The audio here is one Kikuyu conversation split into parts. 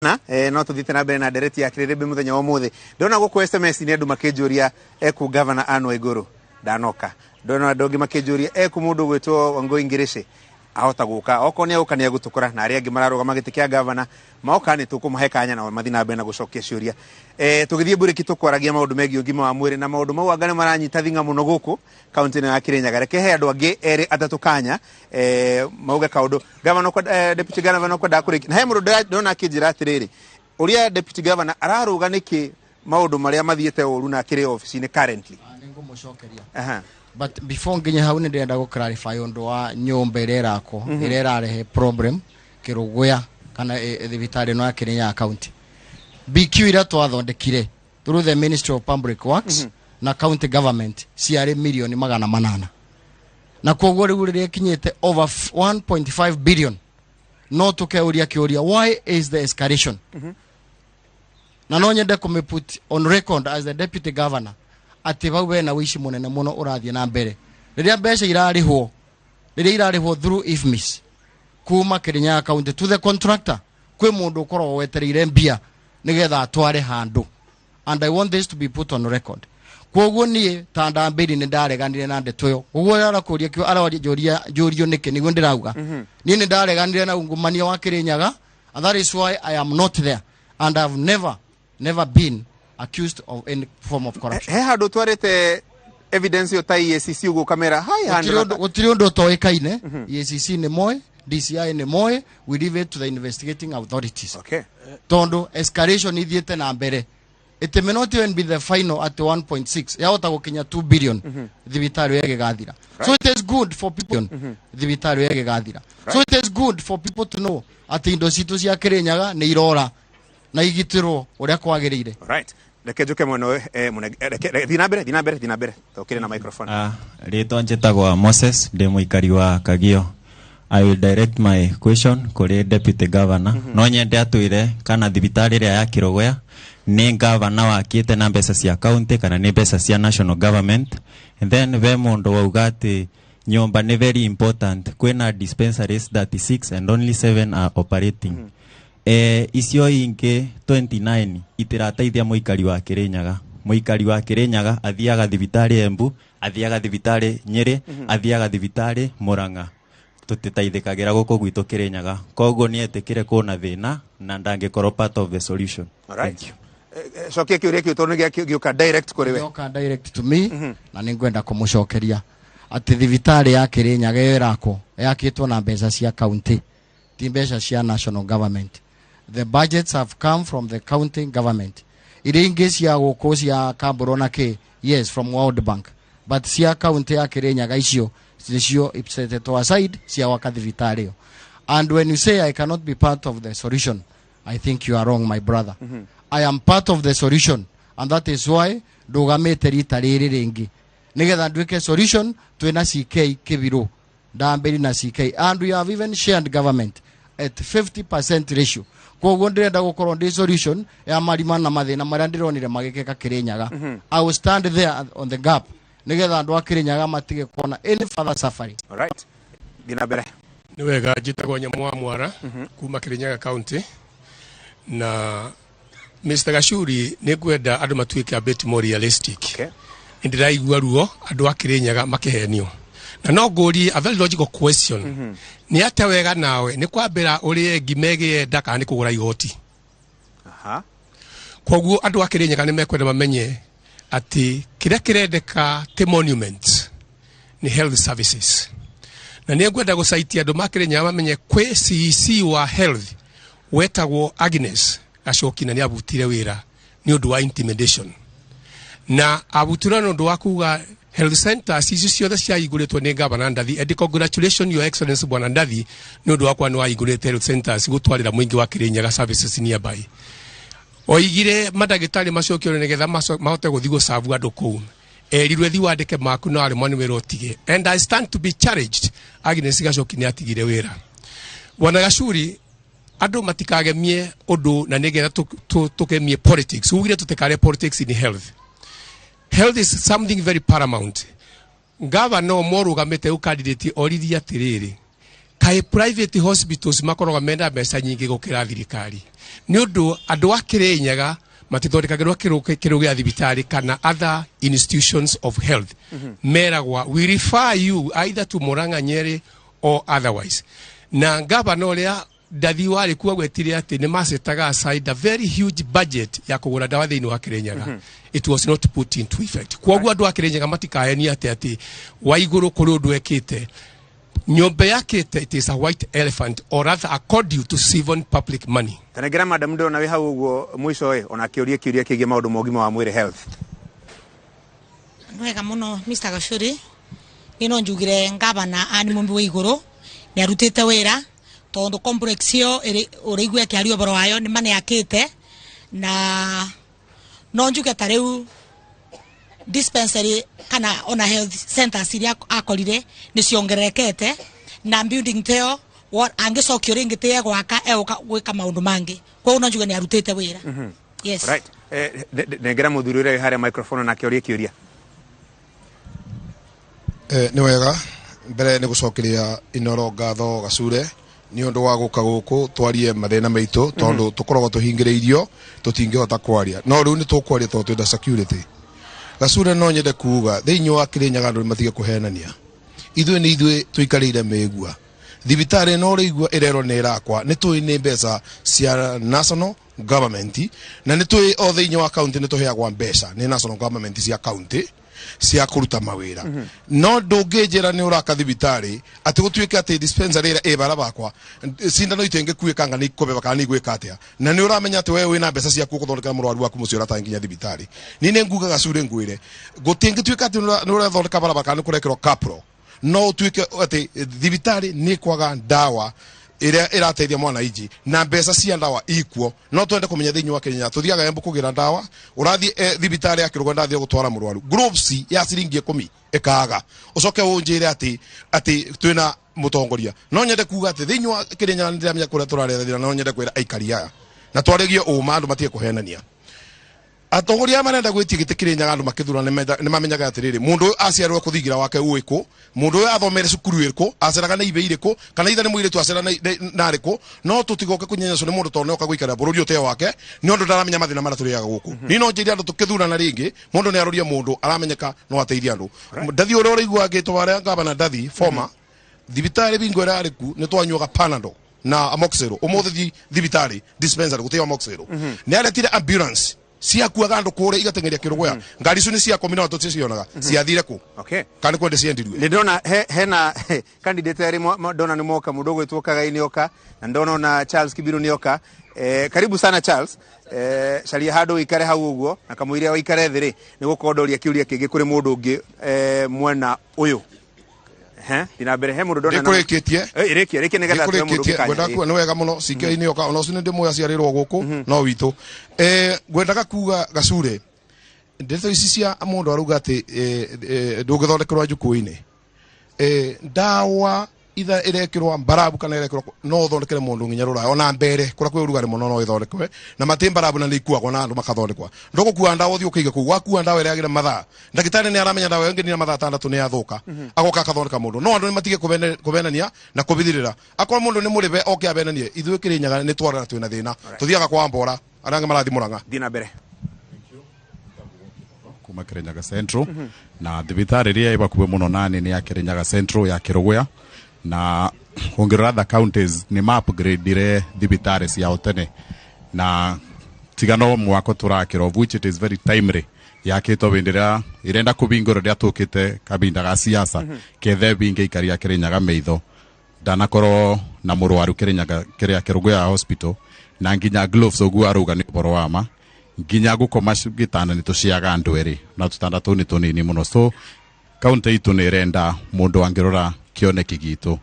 Na no tuthiĩte na mbere na ndereti ya kĩrĩrĩmbĩ mũthenya wa ũmũthĩ. Ndona gũkũ SMS nĩ andũ makĩnjũria eku Governor Anne Waigũrũ ndanoka. Ndona andũ angĩ makĩnjũria eku mũndũ ũgwĩtwo Wangũi Ngĩrĩcĩ ahota gũka. Okorwo nĩ egũka nĩ egũtũkora, na arĩa angĩ mararũgama gĩtĩ kĩa governor moka nĩ tũkũmahe kanya nao mathiĩ na mbere na gũcokia ciũria. Tũgĩthiĩ mburĩki tũkwaragia maũndũ megiĩ ũgima wa mwĩrĩ na maũndũ mau anga nĩ maranyita thing'a mũno gũkũ kaunti ĩno ya Kĩrĩnyaga. Reke he andũ angĩ erĩ atatũ kanya mauge kaũndũ. Governor, deputy governor ũkwendaga kũrĩkia. Na he mũndũ ndĩrona akĩnjĩra atĩrĩrĩ, ũrĩa deputy governor ararũga nĩkĩ maũndũ marĩa mathiĩte ũru na akĩrĩ obici-inĩ currently. Nĩngũmũcokeria. But before nginye hau, nĩ ndĩrenda gũ clarify ũndũ wa nyũmba ĩrĩa ĩrakwo, ĩrĩa ĩrarehe problem Kĩrũgũya kana thibitarĩ ĩno ya Kĩrĩnyaga County. BQ iria twathondekire through the Ministry of Public Works na county government ciarĩ mirioni 800, na koguo rĩu rĩrĩa ĩkinyĩte over 1.5 billion, no tũkeuria kĩũria, why is the escalation? Na no nyende kũmĩ put on record as the deputy governor atĩ vau bena ũici mũnene mũno ũrathiĩ na mbere rĩrĩa mbeca irarĩhwo, rĩrĩa irarĩhwo through IFMIS kuma Kĩrĩnyaga County to the contractor. Kwĩ mũndũ ũkoragwo wetereire mbia nĩgetha atware handũ, and I want this to be put on record. Koguo niĩ ta ndambĩri nĩ ndareganire na ndeto ĩyo. Ũguo arakũria kĩo aranjũria njũrio nĩkĩ, nĩguo ndĩrauga niĩ nĩ ndareganire na ungumania wa Kĩrĩnyaga, and that is why I am not there and I've never never been accused of any form of corruption. He handũ twarĩte evidence ĩyo ta EACC ũguo kamera hai handũ? Gũtirĩ ũndũ ũtoĩkaine. EACC nĩ moĩ, DCI nĩ moĩ. We leave it to the investigating authorities, tondũ escalation ithiĩte na mbere. It may not even be the final at 1.6, yahota gũkinya 2 billion thibitarĩ ĩyo ĩgĩgathira. So it is good for people, thibitarĩ ĩyo ĩgĩgathira. So it is good for people to know atĩ indo citũ cia Kĩrĩnyaga nĩ irora na igitĩrwo ũrĩa kwagĩrĩire. Right, reke njuke mwena ũyũ, reke thiĩ na mbere, thiĩ na mbere, thiĩ na mbere tũkĩrĩ na microphone. Rĩtwa njĩtagwa Moses, ndĩ mũikari wa Kagio. I will direct my question kũrĩ deputy governor. No nyende atwĩre kana thibitarĩ ĩrĩa ya Kĩrũgũya nĩ governor wakĩte na mbeca cia county kana nĩ mbeca cia national government. And then ve mũndũ wauga atĩ nyũmba nĩ very important. Kwĩna dispensaries 36 and only 7 are operating. Icio ingĩ 29 itirateithia mũikari wa Kĩrĩnyaga. Mũikari wa Kĩrĩnyaga athiaga thibitarĩ Embu, athiaga thibitarĩ Nyĩrĩ, athiaga thibitarĩ Mũrang'a. Tũtiteithĩkagĩra gũkũ gwitũ Kĩrĩnyaga. Koguo nĩ etĩkĩre kũna thĩna na ndangĩkorwo part of the solution. Alright. Thank you. Cokia kĩũria kĩu tondũ nĩ gĩũka direct kũrĩ we. Gĩoka direct to me, na nĩ ngwenda kũmũcokeria atĩ thibitarĩ ya Kĩrĩnyaga ĩyo ĩrakwo yakĩtwo na mbeca cia county, ti mbeca cia national government. The budgets have come from the county government. Iria ingĩ cia gũkũ cia Kambũro na kĩ, yes, from World Bank, but cia county ya Kĩrĩnyaga icio nĩcio isetetwo aside cia gwaka thibitarĩ ĩyo. And when you say I cannot be part of the solution, I think you are wrong, my brother. I am part of the solution, and that is why ndũgamĩte rita rĩrĩ rĩngĩ nĩgetha nduĩke solution. Twĩna CK Kĩbirũ Ndambĩri na CK, and we have even shared government at 50% ratio. Koguo ndĩrenda gũkorwo ndĩ solution ya marima na mathĩna marĩa ndĩronire magĩkĩka Kĩrĩnyaga. I will stand there on the gap nĩgetha andũ a Kĩrĩnyaga matige kuona any further suffering. Alright, thiĩ na mbere. Nĩ wega, njĩtagwo Nyamũ wa Mwara kuma Kĩrĩnyaga County. Na Mr Gacuri, nĩ ngwenda andũ matuĩke a bit more realistic. Nĩ ndĩraigua ruo andũ a Kĩrĩnyaga makĩhenio, na no ngũrie a very logical question: nĩ atĩa wega nawe nĩ kwambĩra ũrĩe ngima ĩgĩenda kana nĩ kũgũra igoti? Koguo andũ a Kĩrĩnyaga nĩ mekwenda mamenye atĩ kĩrĩa kĩrendeka ti monument, nĩ health services. Na nĩ ngwenda gũcaitia andũ ma Kĩrĩnyaga mamenye kwĩ CEC wa health wetagwo Agnes Gacoki, na nĩ abutire wĩra nĩ ũndũ wa intimidation, na abutirwo nĩ ũndũ wa kuga health centers icio ciothe ciahingũrĩtwo nĩ Gavana Ndathi. And congratulations, Your Excellency Bwana Ndathi, nĩ ũndũ wakwa nĩ wahingũrĩte health centers gũtwarĩra mũingĩ wa Kĩrĩnyaga services nearby. Oigire mandagĩtarĩ macokio nĩgetha mahote gũthiĩ gũcabu andũ kũu. Erirwe thi wandĩke maku no aremwo nĩ wĩra ũtige, and I stand to be challenged. Agnes Gacoki nĩ atigire wĩra. Bwana Gacuri, andũ matikagemie ũndũ na nĩgetha tũgemie politics. Ugire tũtikare politics in health. Health is something very paramount. Gavana ũmwe ũrũgamĩte ũkandidate oririe atĩrĩrĩ, kaĩ private hospitals makoragwo mena mbeca nyingĩ gũkĩra thirikari? Nĩ ũndũ andũ a Kĩrĩnyaga matithondekagĩrwo kĩrũ gĩa thibitarĩ kana other institutions of health. Meragwa we refer you either to Murang'a, Nyeri or otherwise. Na gavana ũrĩa ndathi warĩ kuo agwetire atĩ nĩ macetaga aside a very huge budget ya kũgũra ndawa thĩinĩ wa Kĩrĩnyaga. It was not put into effect. Kwoguo andũ a Kĩrĩnyaga matikahenie atĩ Waigũrũ kũrĩ ũndũ ekĩte. Nyũmba yakĩte, it is a white elephant, or rather a conduit to siphon public money. Tanengera madam, ndĩrona wĩ hau ũguo mũico ĩ, ona kĩũria kĩũria kĩgiĩ maũndũ ma ũgima wa mwĩrĩ, health. Wega muno, Mr. Gacuri. Ni no njugire ngavana ani Mumbi wa Iguru ni arutite wira, tondu complex iyo uraigua akiaria ũhoro wayo ni mane akite, na no njuge ta riu dispensary kana ona health centers iria akorire ni ciongererekete, na building teo angĩcokio rĩngĩ te gwaka egũka gwĩka maũndũ mangĩ. Koguo no njuge nĩ arutĩte wĩra, yes. Right, nengera mũthuri ũrĩa wĩ harĩa microphone na kĩũria kĩũria. Nĩ wega, mbere nĩ gũcokeria Inoro ngatho Gacure nĩ ũndũ wa gũka gũkũ twarie mathĩna maitũ, tondũ tũkoragwo tũhingĩrĩirio, tũtingĩhota kwaria, no rĩu nĩ tũkwaria tondũ twĩna security. Gacure, no nyende kuga thĩinĩ wa Kĩrĩnyaga andũ matige kũhenania. Ithuĩ nĩ ithuĩ tũikarĩire mĩgua thibitarĩ no ũrĩigua ĩrerwo nĩ ĩrakwa. Nĩ tũĩ nĩ mbeca cia national government, na nĩ tũĩ o thĩinĩ wa county nĩ tũheagwa mbeca nĩ national government cia county cia kũruta mawĩra, no ndũngĩnjĩra nĩ ũraka thibitarĩ atĩ gũtuĩke atĩ dispensary ĩrĩa ĩ bara bakwa cindano itĩngĩkuĩkanga nĩ ikũbeba kana nĩ igwĩka atĩa, na nĩ ũramenya atĩ we wĩna mbeca ciaku ũgũthondekera mũrwaru waku mũciĩ ũrĩa nginya thibitarĩ. Niĩ nĩ nguga Gacure, ngwĩre gũtingĩtuĩka atĩ nĩ ũrathondeka barabara kana nĩ kũrekĩrwo kapro, no ũtuĩke atĩ thibitarĩ nĩ kwaga ndawa ĩrĩa ĩrateithia mwananchi na mbeca cia ndawa ikuo. No twende kũmenya thĩinĩ wa Kenya tũthiaga Embu kũgĩra ndawa, ũrathiĩ thibitarĩ ya Kĩrũgwa, ndathiĩ gũtwara mũrwaru, gloves ya ciringi 10 ĩkaga. Ũcoke ũnjĩre atĩ twĩna mũtongoria. No nyende kuga atĩ thĩinĩ wa Kĩrĩnyaga nĩ ndĩramenya kũrĩa tũrarethera. No nyende kwĩra aikari aya na twarĩgie ũma, andũ matige kũhenania. Atongoria aya marenda gwĩtia gĩtĩ Kĩrĩnyaga, andũ makĩthura nĩ mamenyaga atĩrĩrĩ, mũndũ ũyũ aciarirwo kũthingira wake ũĩkũ, mũndũ ũyũ athomere cukuru ĩrĩkũ, aceraga na ibe irĩkũ, kana ithe nĩ mũirĩtu acera na arĩkũ. No tũtigoke kũnyenyecwo nĩ mũndũ tondũ nĩoka gũikara bũrũri ũte wake, nĩ ũndũ ndaramenya mathĩna marĩa tũrĩaga gũkũ. Niĩ no njĩre andũ tũkĩthurana rĩngĩ, mũndũ nĩ aroria mũndũ aramenyeka no ateithie andũ. Ndathi ũrĩa ũraigua angĩtwo harĩa gavana Ndathi former thibitarĩ bingo ĩrĩa arĩ ku nĩ twanyuaga Panadol na Amoxil. Ũmũthĩ thi thibitarĩ dispensary gũtirĩ Amoxil. Nĩ aretire ambulance ciakuaga andũ kũrĩa igateng'eria Kĩrũgũya. Ngari icio nĩ cia komi, no tũticionaga ciathire kũ kana nĩ kwenda ciendirue. Nĩ ndona hena candidate erĩ ndona nĩ moka, mũndũ ũgwĩtwo Kagai nĩ oka, na ndona ona Charles Kibiru nĩ oka. Karibu sana Charles. Caria handũ ũikare hau ũguo, na kamũira ũikare thĩ rĩ, nĩ gũkorwo ndoria kĩũria kĩngĩ kũrĩ mũndũ ũngĩ mwena ũyũ. He thina mbere he mũndũ ndona. Ndĩkũrĩkĩtie. Rĩkia, rĩkia nĩgetha tuoe mũndũ ũngĩ Ndĩkũrĩkĩtie. kanya. Ngwendaga kuga nĩ wega mũno CK nĩ oka, ona ũcio nĩ ndĩmũĩ, aciarĩrwo gũkũ no witũ. Ngwendaga kuga Gacure, ndeto ici cia mũndũ arauga atĩ ndũngĩthondekerwo njukũ-inĩ ndawa itha ĩrekĩrwo mbarabu kana ĩrekĩrwo, no ũthondekere mũndũ nginya rũraya, ona mbere kũrĩa kwĩ ũrugarĩ mũno no ĩthondekwe na matĩ mbarabu na nĩ ikuagwo na andũ makathondekwa. Ndũgũkua ndawa ũthiĩ ũkĩige kũu, wakua ndawa ĩrĩa yagĩre mathaa, ndagĩtarĩ nĩ aramenya ndawa ĩyo ĩngĩnina mathaa 6 nĩ yathũka, agoka akathondeka mũndũ. No andũ nĩ matige kũbenania na kũbithĩrĩra. Akorwo mũndũ nĩ mũrĩbe oke abenanie. Ithuĩ Kĩrĩnyaga nĩ twarara, twĩna thĩna, tũthiaga kwa mbora, arĩa angĩ marathiĩ Mũrang'a. Thiĩ na mbere. Kuma Kirinyaga Central, na thibitarĩ ĩrĩa ĩ bakuhĩ mũno nani nĩ ya Kirinyaga Central ya Kĩrũgũya, na ũngĩrora other counties nĩ ma upgrade thibitarĩ ciao tene, na tiga no mwako tũrakĩra, of which it is very timely, yakĩtwo hĩndĩ ĩrĩa ĩrenda kũbingũrwo rĩrĩa tũkĩte kabinda ga siasa kethe binge ikaria Kirinyaga meitho. Ndanakorwo na mũrwaru Kirinyaga kĩrĩa Kĩrũgũya hospital, na nginya gloves ũguo arauga nĩ ũhoro wa ma, nginya gũkoma gĩtanda nĩ tũciaga andũ erĩ na tũtanda tũu nĩ tũnini mũno. So kaunti itũ nĩ ĩrenda mũndũ angĩrora kĩoneki gitũ,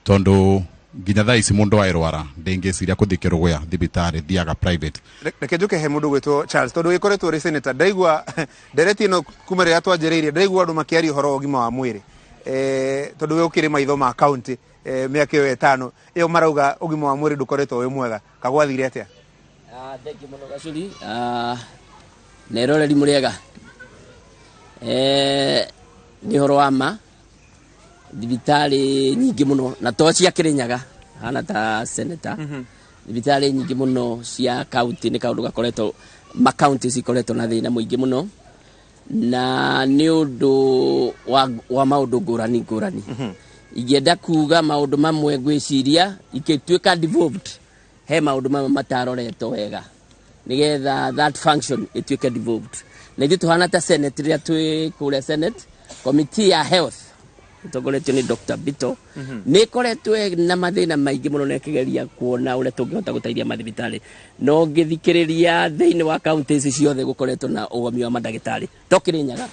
tondũ nginya thaa ici mũndũ aĩrwara ndĩngĩciria kũthiĩ Kĩrũgũya thibitarĩ, thiaga private. Reke njuke he mũndũ gwĩtwo Charles, tondũ gĩkoretwo ũrĩ senator. Ndaigua ndereti ĩno kuma rĩrĩa twanjĩrĩirie, ndaigua andũ makĩaria ũhoro wa ũgima wa mwĩrĩ, tondũ we ũkĩrĩ maitho ma county mĩaka ĩyo 5 ĩyo marauga ũgima wa mwĩrĩ ndũkoretwo wĩ mwega, kagwathire atĩa? Ah, thank you mũno Gacuri. Ah, na eroreri mũrĩega. Nĩ ũhoro wa ma thibitarĩ nyingĩ mũno na to cia Kĩrĩnyaga hana ta senator. Thibitarĩ nyingĩ mũno cia county nĩ kaũndũ gakoretwo, makaunti cikoretwo na thĩna mũingĩ mũno, na nĩ ũndũ wa maũndũ ngũrani ngũrani. Ingĩenda kuga maũndũ mamwe, ngwĩciria ikĩtuĩka devolved, he maũndũ mamwe mataroretwo wega nĩgetha that function ĩtuĩke devolved. Na ithuĩ tũhana ta Senate, rĩrĩa twĩ kũrĩa Senate, committee ya health ĩtongoretio nĩ Dr. Bito nĩ ĩkoretwo na mathĩna maingĩ mũno na ĩkĩgeria kuona ũrĩa tũngĩhota gũteithia mathibitarĩ. No ngĩthikĩrĩria, thĩinĩ wa counties ciothe gũkoretwo na ũgomi wa mandagĩtarĩ, to Kĩrĩnyaga.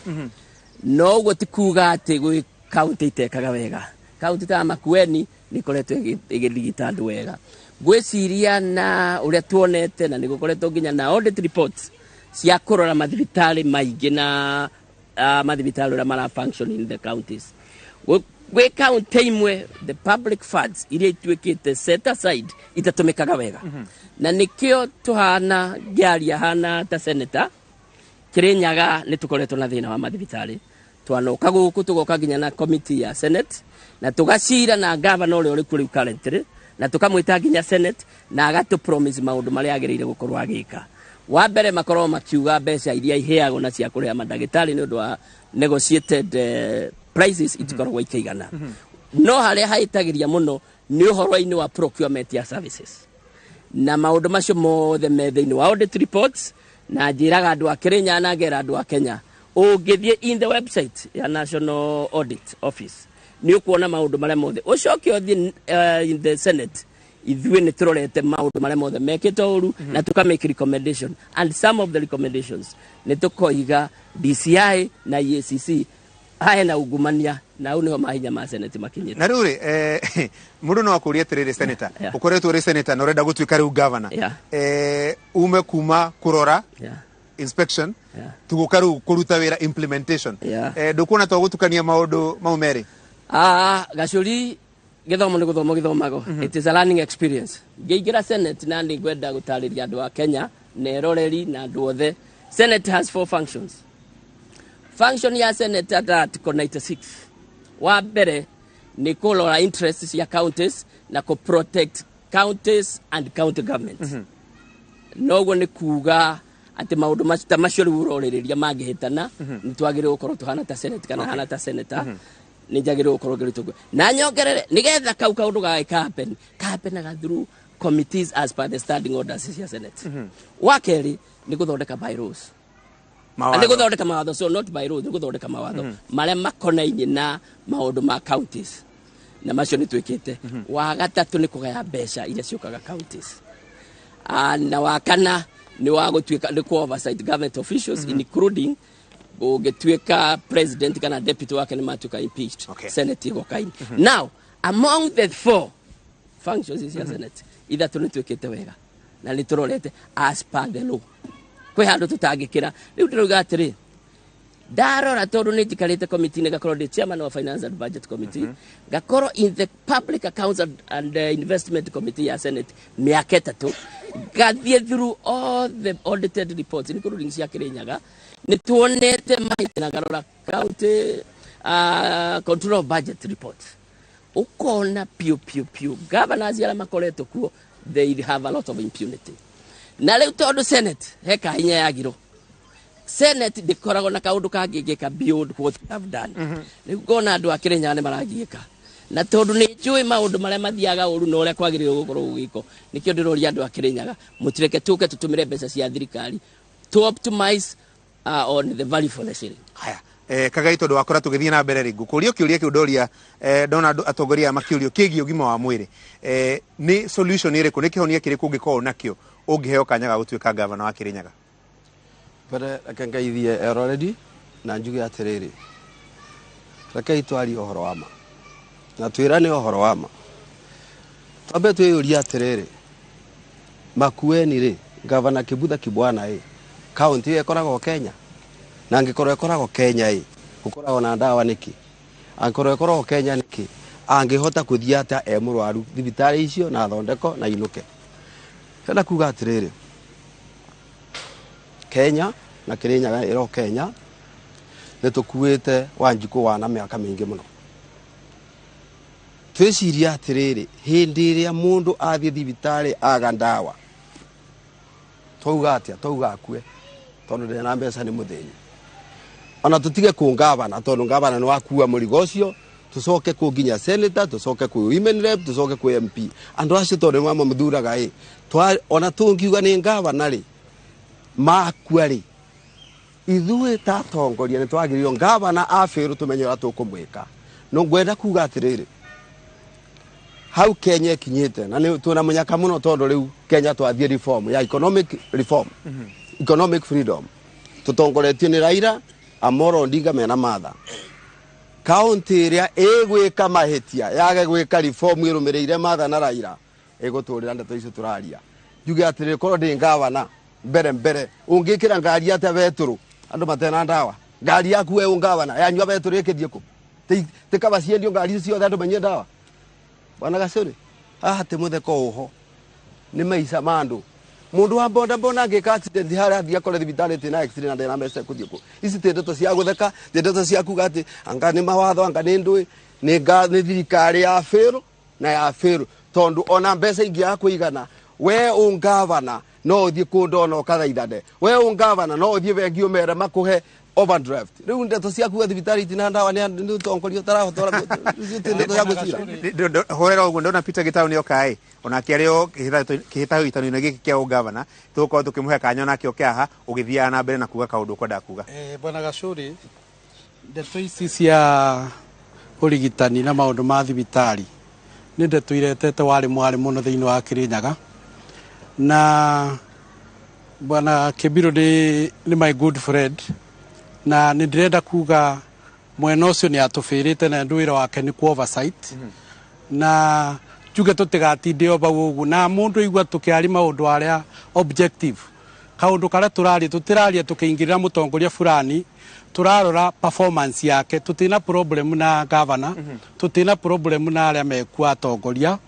No ũguo ti kuga atĩ gwĩ county itekaga wega. County ta Makueni nĩ ĩkoretwo ĩgĩrigita andũ wega, ngwĩciria, na ũrĩa tuonete, na nĩ gũkoretwo nginya na audit reports cia kũrora mathibitarĩ maingĩ na mathibitarĩ ũrĩa mara function in the counties. Gwĩ county imwe the public funds iria ituĩkĩte set aside itatũmĩkaga wega, na nĩkĩo tũhana ngĩaria hana ta senator, Kirinyaga nĩ tũkoretwo na thĩna wa mathibitarĩ. Twanoka gũkũ, tũgoka nginya na committee ya Senate na tũgacira na gavana ũrĩa ũrĩ kuo rĩu currently, na tũkamwĩta nginya Senate na agatũ promise maũndũ marĩa agĩrĩire gũkorwo agĩka. Wa mbere, makorwo makiuga mbeca iria iheagwo na cia kũrĩha mandagĩtarĩ nĩ ũndũ wa negotiated prices itikoragwo ikĩigana. No harĩa hahĩtagĩria mũno nĩ ũhoro-inĩ wa procurement ya services, na maũndũ macio mothe me thĩinĩ wa audit reports. Na njĩraga andũ a Kĩrĩnyaga na ngera andũ a Kenya, ũngĩthiĩ in the website ya National Audit Office nĩ ũkuona maũndũ marĩa mothe. Ũcoke ũthiĩ in the Senate, ithuĩ nĩ tũrorete maũndũ marĩa mothe mekĩtwo ũru na tũka make recommendation, and some of the recommendations nĩ tũkoiga DCI na EACC hahe na ungumania, na hau nĩho mahinya ma Senate makinyĩte. Na rĩu rĩ, mũndũ no akũrie atĩrĩrĩ, senator, ũkoretwo ũrĩ senator na ũrenda gũtuĩka rĩu governor, ume kuma kũrora inspection, tugũka rĩu kũruta wĩra implementation, ndũkuona to gũtukania maũndũ mau merĩ? Ah, Gacũri, gĩthomo nĩ gũthoma gĩthomagwo. It is a learning experience. Ngĩingĩra Senate, na nĩ ngwenda gũtarĩria andũ a Kenya na eroreri na andũ othe, Senate has four functions. Function ya Senate at article 96, wa mbere nĩ kũrora interests cia counties na kũ protect counties and county governments. Noguo nĩ kuga atĩ maũndũ ta macio rĩu ũrorĩrĩria mangĩhĩtana, nĩ twagĩrĩirwo gũkorwo tũhana ta Senate kana hana ta senator, nĩ njagĩrĩirwo gũkorwo ngĩrutwo na nyongerere nĩgetha kau kaũndũ gagĩka happen kahapenaga through committees as per the standing orders cia Senate. Wa kerĩ nĩ gũthondeka bylaws. Mawatho. Nĩ gũthondeka mawatho, so not by laws, nĩ gũthondeka mawatho marĩa makonainie na maũndũ ma counties, na macio nĩ twĩkĩte. Wa gatatũ nĩ kũgaya mbeca iria ciũkaga counties. Na wa kana nĩ wa gũtuĩka nĩ kũ oversight government officials, including ũngĩtuĩka president kana deputy wake nĩ matuĩka impeached, Senate ĩgoka in. Now, among the four functions cia Senate, ithatũ nĩ twĩkĩte wega na nĩ tũrorete as per the law. Kwĩ handũ tũtangĩkĩra. Rĩu ndĩrauga atĩrĩ, ndarora, tondũ nĩ njikarĩte committee, ngakorwo ndĩ chairman wa finance and budget committee, ngakorwo in the public accounts and investment committee ya Senate mĩaka 3, ngathiĩ through all the audited reports, including cia Kĩrĩnyaga, nĩ tuonete mahĩtia, na ngarora county control of budget report, ukona piũ piũ piũ governors arĩa makoretwo kuo, they have a lot of impunity. Na rĩu tondũ Senate he kahinya yagirwo, Senate ndĩkoragwo na kaũndũ kangĩngĩka beyond what we have done. Rĩu ngona andũ a Kĩrĩnyaga nĩ maragiĩka, na tondũ nĩ njũĩ maũndũ marĩa mathiaga ũru na ũrĩa kwagĩrĩirwo gũkorwo gũgĩkwo, nĩkĩo ndĩroria andũ a Kĩrĩnyaga, mũtireke tũke tũtũmĩre mbeca cia thirikari to optimize on the value for the shilling. Haya, Kagai, tondu wakora tugithie na mbere ri, ngukuria kiuria kiu ndoria, ndona andu atongoria aya makiurio kigie ũgima wa mwĩrĩ. Nĩ solution ĩrĩkũ, nĩ kĩhonia kĩrĩkũ ũngĩkorwo nakĩo ũngĩheo kanya ga gũtuĩka gavana wa Kĩrĩnyaga? Mbere reke ngeithie eroreri na njuge atĩrĩrĩ, rekei twarie ũhoro wa ma na twĩrane ũhoro wa ma. Twambe twĩyũrie atĩrĩrĩ, Makueni rĩ, gavana Kibutha Kibwana ĩ, kaunti ĩyo ĩkoragwo Kenya? Na angĩkorwo ĩkoragwo Kenya ĩ, gũkoragwo na ndawa nĩkĩ? Angĩkorwo ĩkoragwo Kenya nĩkĩ, angĩhota kũthiĩ atĩa e mũrwaru thibitarĩ icio na athondeko na inũke? Ndĩrenda kuga atĩrĩrĩ, Kenya na Kĩrĩnyaga ĩro Kenya nĩ tũkuĩte Wanjikũ wana mĩaka mĩingĩ mũno. Twĩcirie atĩrĩrĩ, hĩndĩ ĩrĩa mũndũ athiĩ thibitarĩ aga ndawa, twauga atĩa? Twauga akue tondũ ndarĩ na mbeca, nĩ mũthĩni. Ona tũtige kũ ngavana, tondũ ngavana nĩ wakua mũrigo ũcio, tũcoke kũ nginya senator, tũcoke kwĩ women rep, tũcoke kwĩ MP, andũ acio tondũ nĩ mamũthuraga ĩ, ona tũngiuga nĩ ngavana rĩ, makua rĩ, ithuĩ ta atongoria nĩ twagĩrĩirwo ngavana abĩrwo tũmenye ũrĩa tũkũmwĩka. No ngwenda kuga atĩrĩrĩ, hau Kenya ĩkinyĩte na nĩ twĩna mũnyaka mũno, tondũ rĩu Kenya twathiĩ reform ya economic reform, economic freedom, tũtongoretio nĩ Raila Amolo Odinga mena Martha. Kaunti ĩrĩa ĩgwĩka mahĩtia yage gwĩka reform ĩrũmĩrĩire Martha na Raila, ĩgũtũrĩra ndeto icio tũraria. Njuge atĩrĩrĩ, korwo ndĩ ngavana, mbere mbere ũngĩkĩra ngari atĩa betũrũ andũ matena ndawa? Ngari yaku we ũngavana yanyua betũrũ ĩkĩthiĩ kũ? Tĩ kaba ciendio ngari icio ciothe andũ manyue ndawa. Bwana Gacũrĩ, haha ti mũtheko ũho, nĩ maica ma andũ. Mũndũ wa boda boda angĩka accident harĩa athiĩ akore thibitarĩ ĩtĩ na accident na ndena mbeca, kũthiĩ kũ? Ici ti ndeto cia gũtheka, ti ndeto cia kuga atĩ anga nĩ mawatho, anga nĩ ndũĩ, nĩ thirikari ya bĩrũ na ya bĩrũ, tondũ ona mbeca ingĩaga kũigana, we ũngavana no ũthiĩ kũndũ ona ũkathaithane, we ũngavana no ũthiĩ bengi ũmere makũhe overdraft. Rĩu ndeto cia kuga thibitarĩ itina ndawa nĩ ũtongoria ũtarahota, icio ti ndeto cia gwĩcira. Hũrĩra ũguo. Ndona Peter Gitau nĩ oka ĩ, onake arĩ o kĩhĩtahĩtano-inĩ gĩkĩ kĩa ũgavana, tũgũkorwo tũkĩmũhe kanya onake oke haha ũgĩthiaga na mbere na kuga kaũndũ ũkwendaga kuga. Bwana Gacũrĩ, ndeto ici cia ũrigitani na maũndũ ma thibitarĩ nĩ ndeto iretete warĩ mwarĩ mũno thĩinĩ wa Kĩrĩnyaga, na Bwana Kĩmbirũ nĩ my good friend, na nĩ ndĩrenda kuga mwena ũcio nĩ atũbĩrĩte na ndũ wĩra wake nĩ ku oversight, na njuge tũtigatinde o bau ũguo na mũndũ aigua tũkĩaria maũndũ arĩa objective. Kaũndũ karĩa tũraria, tũtĩraria tũkĩingĩrĩra mũtongoria fulani, tũrarora performance yake. Tũtina problem na governor, tũtina problem na arĩa mekuo atongoria,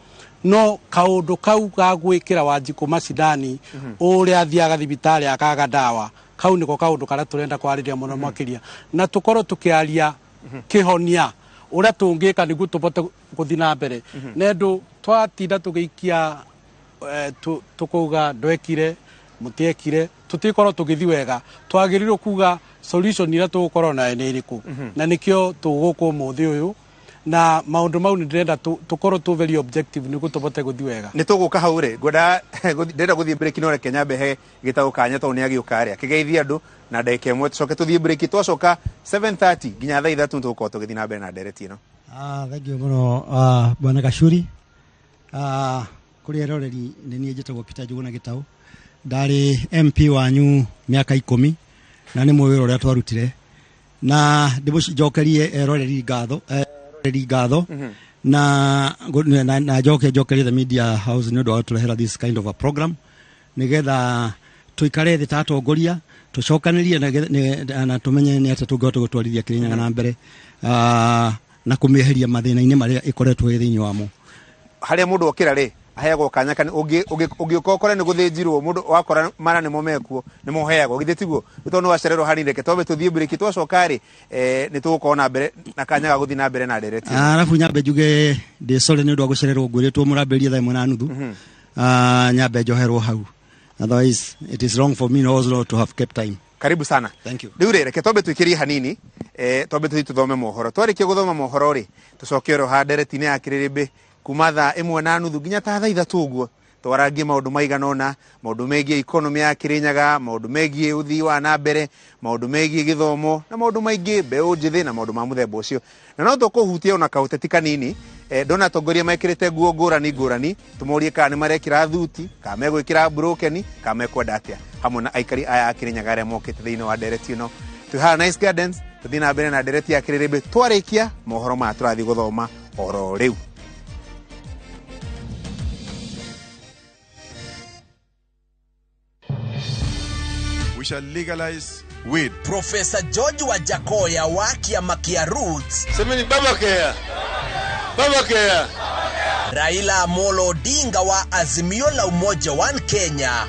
no kaũndũ kau ga gwĩkĩra Wanjikũ macindani ũrĩa athiaga thibitarĩ akaga ndawa, kau nĩko kaũndũ karĩa tũrenda kwarĩria mũno makĩria, na tũkorwo tũkĩaria kĩhonia ũrĩa tũngĩka nĩguo tũbote gũthiĩ na mbere. Nendũ twatinda tũgĩikia tũkauga ndwekire, mũtiekire, tũtikorwo tũgĩthiĩ wega. Twagĩrĩirwo kuga solution iria tũgũkorwo nayo nĩ ĩrĩkũ, na nĩkĩo tũgũkũ ũmũthĩ ũyũ na maũndũ mau. Nĩ ndĩrenda tũkorwo tũ very objective nĩguo tũbote gũthiĩ wega. Nĩ tũgũka hau rĩ, ngwenda ndĩrenda gũthiĩ break, no reke nyambe he Gĩtaũ kanya tondũ nĩ agĩũka rĩ akĩgeithia andũ na ndagĩka ĩmwe, tũcoke tũthiĩ break. Twacoka 7:30 nginya thaa 3 tũgũkorwo tũgĩthiĩ na mbere na ndereti ĩno. Thank you mũno, Bwana Gacuri. Kũrĩ eroreri, nĩ niĩ njĩtagwo Peter Njuguna Gĩtaũ, ndarĩ MP wanyu mĩaka 10, na nĩ mũĩ wĩra ũrĩa twarutire, na ndĩmũcokerie eroreri ngatho, eroreri ngatho, na njoke njokerie the media house nĩ ũndũ wa gũtũrehera this kind of a program, nĩgetha tũikare thĩ ta atongoria, tũcokanĩrie na tũmenye nĩ atĩa tũngĩhota gũtwarithia Kĩrĩnyaga na mbere, na kũmĩeheria mathĩna-inĩ marĩa ĩkoretwo ĩ thĩinĩ wamo. Harĩa mũndũ okĩra rĩ, aheagwo kanya kana ũngĩũka ũkore nĩ gũthĩnjirwo mũndũ, wakora mara nĩmo mekuo, nĩmo ũheagwo, githĩ tiguo? Nĩ tondũ nĩ wacererwo hanini, reke twambe tũthiĩ break. Twacoka rĩ, nĩ tũgũkorwo na mbere na kanya ga gũthiĩ na mbere na ndereti ĩno. Arabu nyambe njuge ndĩ sorry nĩ ũndũ wa gũcererwo, ngwĩrĩtwo mũrambĩrĩria thaa 1:30. Nyambe njoherwo hau, otherwise it is wrong for me also to have kept time. Karibu sana. Thank you. Rĩu rĩ, reke twambe twĩkĩrie hanini, twambe tũthiĩ tũthome mohoro. Twarĩkia gũthoma mohoro rĩ, tũcoke oro ha ndereti-inĩ ya kĩrĩrĩmbĩ kuma thaa 1:30 nginya ta thaa 3 ũguo, twarangie maũndũ maigana ũna, maũndũ megiĩ economy ya Kĩrĩnyaga, maũndũ megiĩ ũthii wa na mbere, maũndũ megiĩ gĩthomo na maũndũ maingĩ, mbeũ njĩthĩ na maũndũ ma mũthemba ũcio, na no tũkũhutia ona kaũteti kanini. Ndona atongoria mekĩrĩte nguo ngũrani ngũrani, tũmorie kana nĩ marekĩra thuti, kana megwĩkĩra broken, kana mekwenda atĩa, hamwe na aikari aya a Kĩrĩnyaga arĩa mokĩte thĩinĩ wa ndereti ĩno. Twĩ haha Nice Gardens, tũthiĩ na mbere na ndereti ya kĩrĩrĩmbĩ twarĩkia mohoro maya tũrathiĩ gũthoma oro rĩu. We shall legalize weed. Profesa George Wajackoyah wa kĩama kĩa Roots. Semeni baba kea. Baba kea. Raila Amolo Odinga wa Azimio la Umoja One Kenya.